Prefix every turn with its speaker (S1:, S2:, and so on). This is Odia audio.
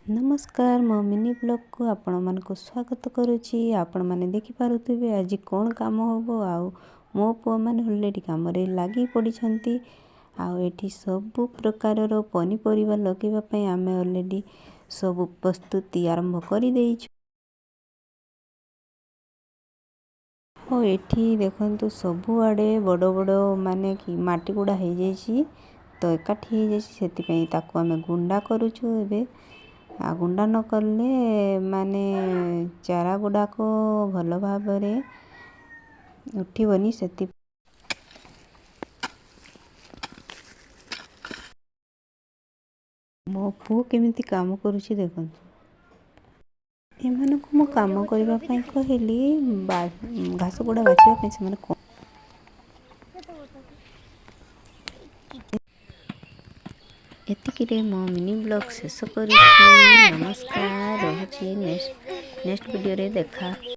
S1: ନମସ୍କାର, ମୋ ମିନି ବ୍ଲଗ୍କୁ ଆପଣମାନଙ୍କୁ ସ୍ୱାଗତ କରୁଛି। ଆପଣମାନେ ଦେଖିପାରୁଥିବେ ଆଜି କ'ଣ କାମ ହେବ। ଆଉ ମୋ ପୁଅମାନେ ଅଲରେଡ଼ି କାମରେ ଲାଗି ପଡ଼ିଛନ୍ତି। ଆଉ ଏଠି ସବୁ ପ୍ରକାରର ପନିପରିବା ଲଗାଇବା ପାଇଁ ଆମେ ଅଲରେଡ଼ି ସବୁ ପ୍ରସ୍ତୁତି ଆରମ୍ଭ କରିଦେଇଛୁ। ଆଉ ଏଠି ଦେଖନ୍ତୁ, ସବୁଆଡ଼େ ବଡ଼ ବଡ଼ ମାନେ କି ମାଟି ଗୁଡ଼ା ହେଇଯାଇଛି ତ, ଏକାଠି ହେଇଯାଇଛି। ସେଥିପାଇଁ ତାକୁ ଆମେ ଗୁଣ୍ଡା କରୁଛୁ ଏବେ। ଆଉ ଗୁଣ୍ଡା ନ କଲେ ମାନେ ଚାରା ଗୁଡ଼ାକ ଭଲ ଭାବରେ ଉଠିବନି। ସେଥି ମୋ ପୁଅ କେମିତି କାମ କରୁଛି ଦେଖନ୍ତୁ। ଏମାନଙ୍କୁ ମୁଁ କାମ କରିବା ପାଇଁ କହିଲି, ଘାସ ଗୁଡ଼ା ବାଛିବା ପାଇଁ। ସେମାନେ ଏତିକିରେ ମୋ ମିନି ବ୍ଲଗ୍ ଶେଷ କରୁଛି। ନମସ୍କାର, ରହୁଛି। ନେକ୍ସଟ ଭିଡ଼ିଓରେ ଦେଖା।